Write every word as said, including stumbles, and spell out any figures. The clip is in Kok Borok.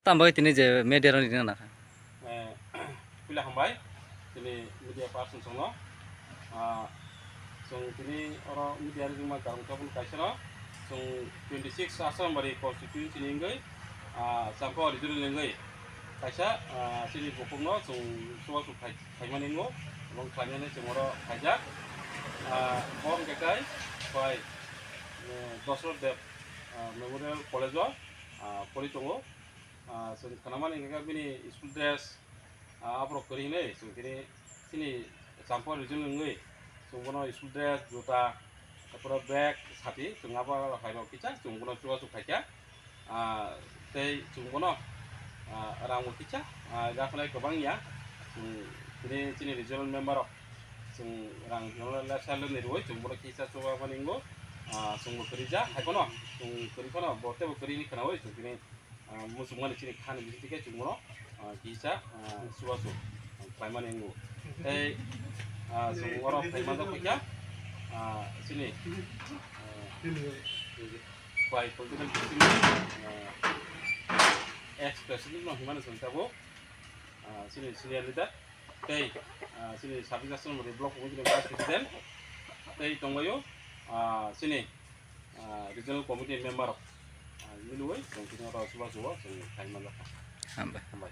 Tamo tini je media rok ni nang nang kha. Eh, puila hambai, tini media person songno. Ah, chwng tini oro media rijwkma karang kha kaisa no. Chwng twenty six Asrambari constituency ni wngwi, ah, Champa regional ni wngwi kaisa, ah, chini bukhukno chwng chubachu khai-, khaimani wngo, obo khlainani chwng oro khaijak. Ah, bo hwnkhe kai bai, eh, Dosrot Deb, ah, Memorial College o, ah, pori tongo. Ah, chwng khnamani hwnkhe bini school dress, ah, aborok kwrwi hinwi chwng tini chini Champa region wngwi chwng bono school dress, juta, taphore bag, sati chwng abo hairok kisa chwng bono chubachu khaikha. Ah, tei chwng bono, ah, rangbo kisa, ah, yaphanai kwbangya. Chwng tini chini regional member rok chwng rang regional level ni rwui chwng bono kisa chubamani wngo. Ah, chwngbo kwrwija, hai phano chwng kwrwi phano bo teibo kwrwi hinwi khwnaui chwng tini ah, muchungmani chini khani bisingtwi khe chwng bono, ah, kisa, ah, chubachu, ah, khlaimani wngo. Tei, ah, chwng oro khlai manjak kha, ah, chini, ah, bai political party ni, ah, ex president no hinmani chwng tabuk, ah, chini senior leader tei, ah, chini sabik aswk block committee ni vice president tei tongbaio, ah, chini ah, regional committee member rok, ah, milwi chwng tini oro chubachu o chwng khlai manjak kha. Hambai. Hambai.